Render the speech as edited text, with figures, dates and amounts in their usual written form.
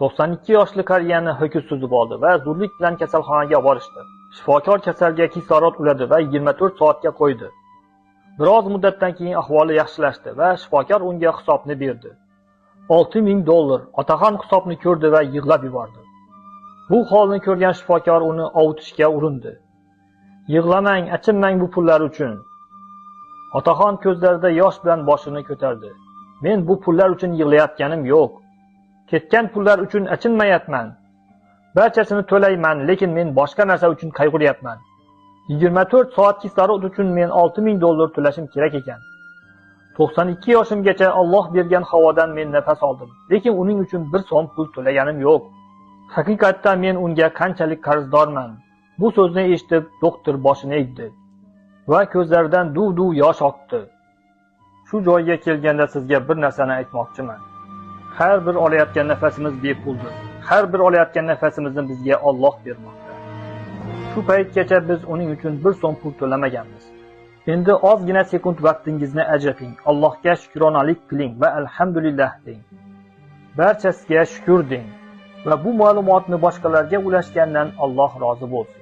92 yoshli qariyani ho'kiz suzib oldi va zudlik bilan kasalxonaga borishdi. Shifokor kasalga kislorod uladi va 24 soatga qo'ydi. Biroz muddatdan keyin ahvoli yaxshilashdi va shifokor unga hisobni berdi. $6000. Otaxon hisobni ko'rdi va yig'lab yubordi. Bu holni ko'rgan shifokor uni ovutishga urindi. Yig'lamang, achinmang bu pullar uchun. Otaxon ko'zlarida yosh bilan boshini ko'tardi. Men bu pullar uchun yig'layotganim yo'q. Ketgan pullar uchun achinmayapman. Barchasini to'layman, lekin men boshqa narsa uchun qayg'uryapman. 24 soat kislorod uchun men $6000 to'lashim kerak ekan. 92 yoshimgacha Alloh bergan havodan men nafas oldim, lekin uning uchun bir so'm pul to'laganim yo'q. Haqiqatda men unga qanchalik qarzdorman. Bu so'zni eshitib doktor boshini egdi va ko'zlaridan duv-duv yosh oqdi. Shu joyga kelganda sizga bir narsani aytmoqchiman. Har bir olayotgan nafasimiz bepuldir. Har bir olayotgan nafasimizni bizga Alloh bermoqda. Shu paytgacha biz uning uchun bir so'm pul to'lamaganmiz. Endi ozgina sekund vaqtingizni ajrating. Allohga shukronalik qiling va alhamdulillah deng. Barchasiga shukr deng va bu ma'lumotni boshqalarga ulashgandan Alloh rozi bo'lsin.